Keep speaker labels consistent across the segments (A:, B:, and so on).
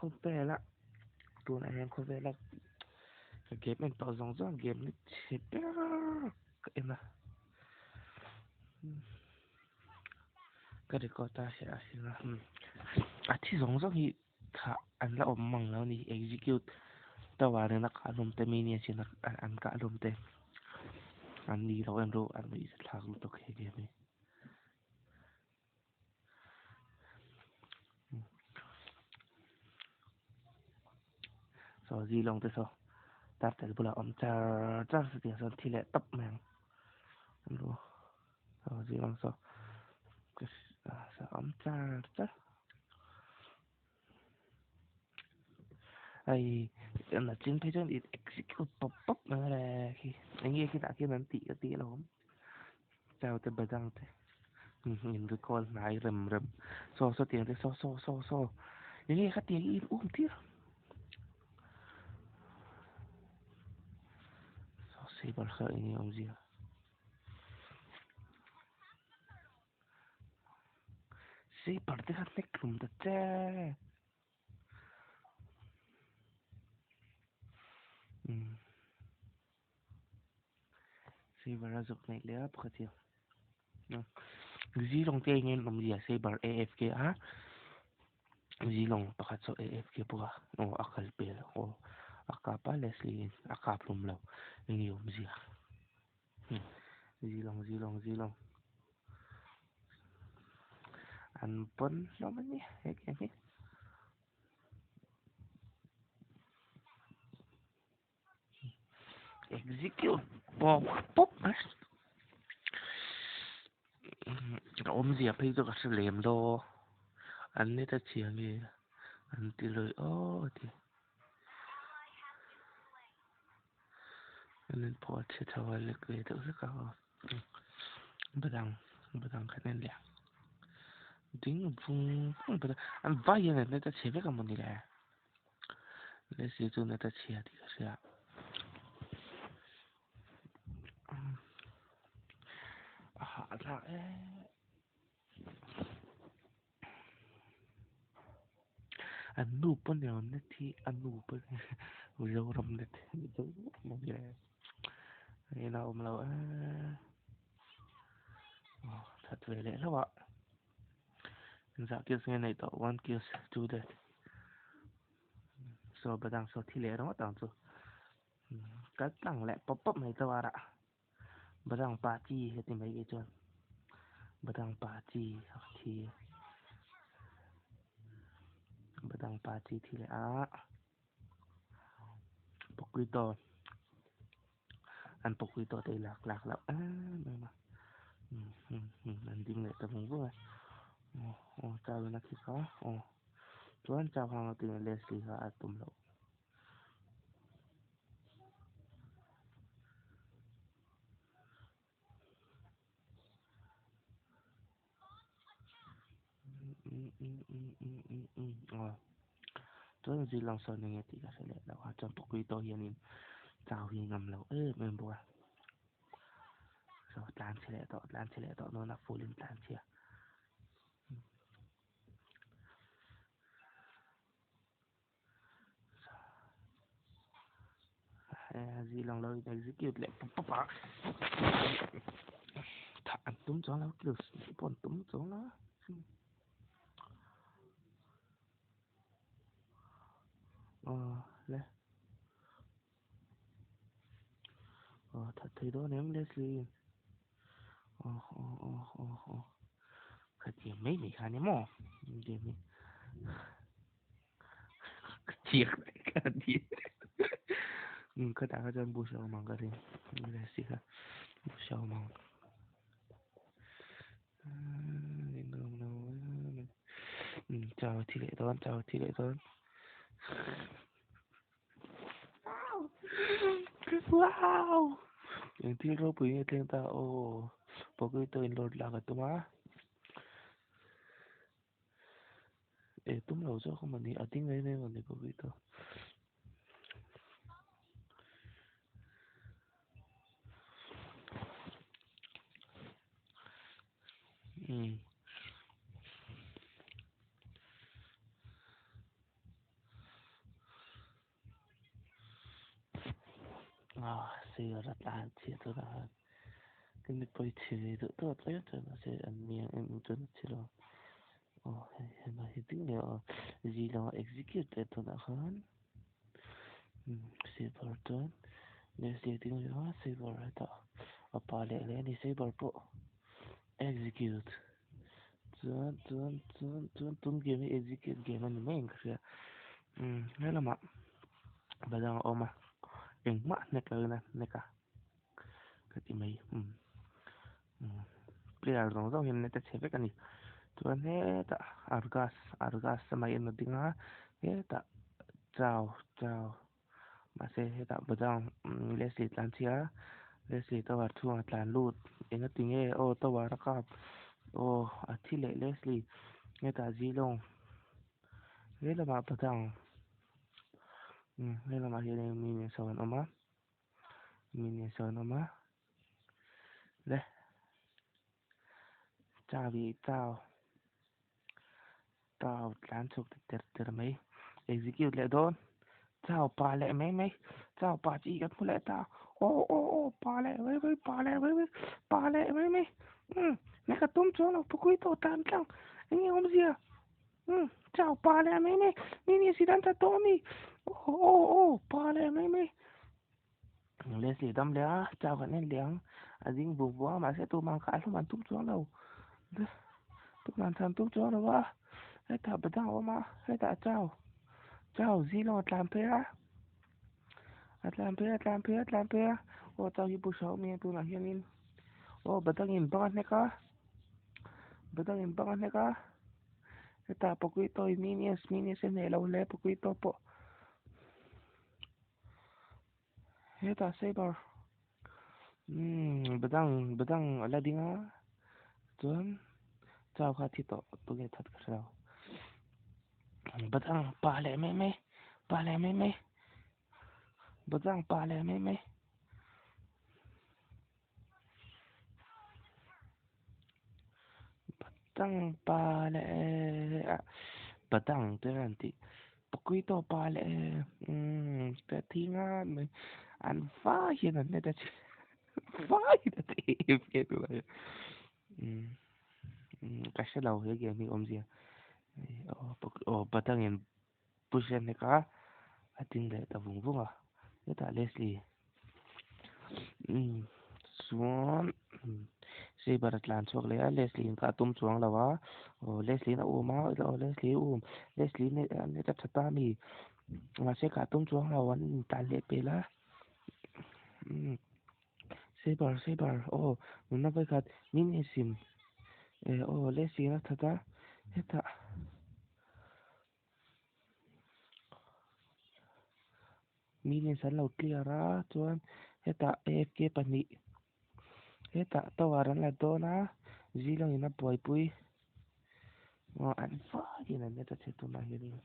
A: Khawvela tunah hian khawvela ka game en tawh zawng zawng game ni chhe ber ka en a ka record a hriat a hring a a thi zawng zawng hi thah an la awm mang lo a ni execute tower nena kah hlawm te minions in an kah hlawm te an ni lo en rawh an nuih thlak lutuk he game hi. Saw zilawng te saw turtle bulah awm char char chutiang chuan thi leh tawp mai ang saw zilawng saw awm char char hei nachin phei chuan execute pawp pawp mai le khi eng nge khitah khian an tih ka tih alawm. Chau te badang te in recall hnai rem rem saw saw tiang te saw saw saw saw enge kha tiang in um tir saw saber kha enge awmzia saber te kha hnek hlum ta che. Saber a zuk hnaih leh a pakhat hi zilong te eng eng awmzia saber afk a zilong pakhat saw afk bawk a aw a kal pel aw a kap a Leslie in a kap hlum lo eng nge awmzia zilong zilong zilong an pawn hlawm a ni he game hi. Execute pawp pawp mai a awmzia phei chu ka hre lem lo an ni ta chiang nge an ti lui aw a ti an in pawh a chhe chho a lek ve deuh hlek a badang badang khan en leh ang ding vung vung badang an vai hian an ni ta chhe vek a mawni le. Leslie chu nata chhia tih ka hria. A hahthlak e. An nu pawn emaw net hi a nu pawn Mizoram net Mizoram a ni e. Eng a awm lo e. Aw that ve leh hlauh a. Engzah kills nge neih tawh one kills two death. Saw badang saw thi leh ringawt ang chu kal tlang leh pawp pawp mai chauh a rah badang pa chi ka ti mai kei chuan badang pa chi a thi badang pa chi thi leh a poquito an poquito te hi lak lak loh em em a an ding leh ta vung vung a aw aw chau in a khi kha aw. Chuan chau hang a tih Leslie kha a tum loh. Chuan zir lang sawn enge tih ka hre leh lo a chuan pukui tawh hianin chau hi ngam lo em em bawk a. So tlan chhe leh tawh tlan chhe leh tawh dawn a full in tlan chhia. Zilong lo in execute leh pawp pawp a thah an tum chuang lo kills pawh an tum chuang lo a le aw that thei dawn em Leslie in aw aw aw aw aw khatiang mai mai kha ni maw game hi khatiang mai kha ni um khatah kha chuan bush a awm ang ka ring Leslie kha bush a awm ang um chau thi leh dawn chau thi leh dawn. Wow! Eng thil ropui nge thleng ta aw Poquito in lord lak a tum a e tum lo zawk a mawni a ding mai mai mawni Poquito um. Sir a tlan chhiat tunah khan ka nupui chhe ve duh tawh tlem chuan mahse an ni ang em em chuan a chhe lo aw hei hema hi ding leh aw zilong a execute leh tunah khan saber chuan Leslie a ding leh a saber hetah a pa leh leh a ni saber pawh execute chuan chuan chuan chuan tun game hi execute game a ni mai in ka hria helamah badang a awm a engmah hnek lo in a hnek a ka ti mai player zawng zawng hian net a chhe vek a ni chuan hetah argas argas a mai en a ding a hetah chau chau mahse hetah badang Leslie tlan chhia Leslie tower chhungah tlan lut engati nge aw tower a kap aw a thi leh Leslie hetah zilong he lamah badang he lamah hianin mi sawn an awm a mi sawn an awm a le chabi chau chau tlan chhuk ta ter ter mai execute leh dawn chau pa leh mai mai chau pa chi kan hmu leh ta aw aw aw pa leh mai mai pa leh mai mai pa leh mai mai umm nge ka tum chuang lo pukui tawh tlan tlang eng nge awmzia umm chau pa leh mai mai mi ni si dan ta tawh a mi aw aw aw pa leh mai mai. Leslie dam leh a, chau kan en leh ang. A ding buk buk a, mahse tumah kha a hlawm an tum chuang lo. Tumah an chhan tum chuang lo a, hetah badang a awm a, hetah chau, chau zilawng a tlan phei a, a tlan phei a, a tlan phei a, a tlan phei a, aw chau hi bush a awm nia tunah hianin aw badangin bang a hnek a, badangin bang a hnek a, hetah Paquito in minions, minions a hneh lo hle Paquito pawh. Hetah saber umm badang badang a la ding a chuan chau kha a thi tawh tunge that ka hre lo badang pa leh mai mai pa leh mai mai badang pa leh mai mai. Badang pa leh ah badang te an tih paquito pa leh umm ka thi ngat mai an vai hian an net a chhe vai hian a chhe em em mai umm ka hre lo he game hi awmzia aw badang in Pu Hriatneka a ding leh ta vung vung a, hetah Leslie chuan Saber a tlan chhuak leh a, Leslie in kha a tum chuang lo a, aw Leslie in a um a, aw Leslie a um, Leslie net a tha ta a ni, mahse kha a tum chuang lo an intlan leh pel a, Saber Saber aw nunna vawikhat min insim aw Leslie in a that a, hetah. Minions an lo clear a chuan hetah afk pahnih hetah tower an la dawn a zilong in a buaipui aw an vaiin an net a chhe tunah hianin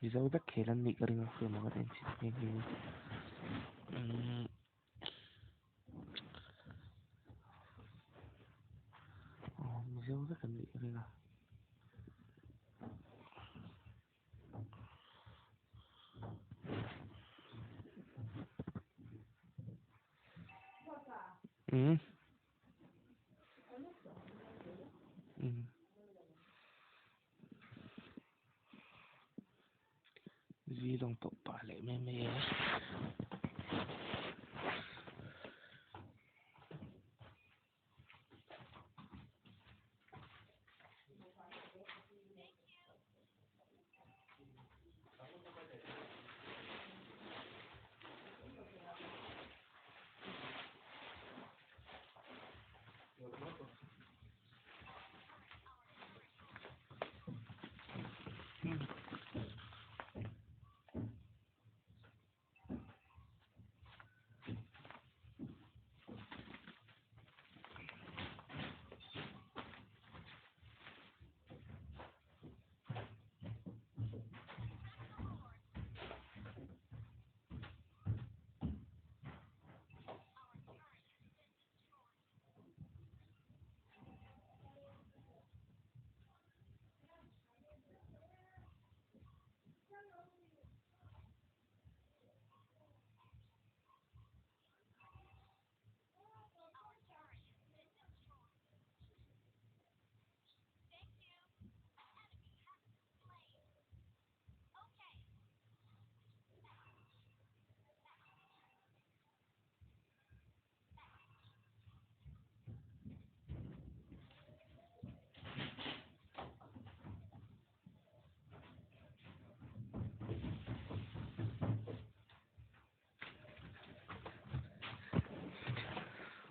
A: mizo vek khel an nih ka ring a hriat loh a en chhin nghe nghe umm aw mizo vek an nih ka ring a. Ừ. Ừ. Zilong pawh pah leh mai mai e.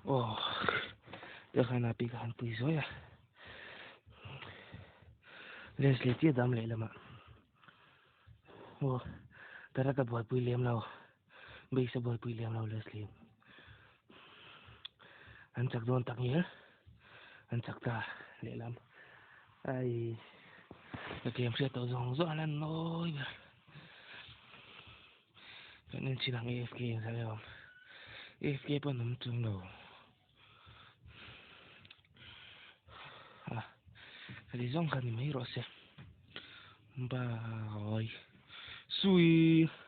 A: Aw Tiang api ka han pui zuai a. Leslie chiah dam leh lamah. Aw Tarat a buaipui lem lo. Base a buaipui lem lo Leslie. An chak dawn tak ngial. An chak ta lehlam. Ai ka game hriat tawh zawng zawng an lan nawi ber. Kan en chin ang AFK in zah awm. AFK pawh an awm chung lo. Ah, ka ti zawng kha ni mai rawh se. Bye. Sweet.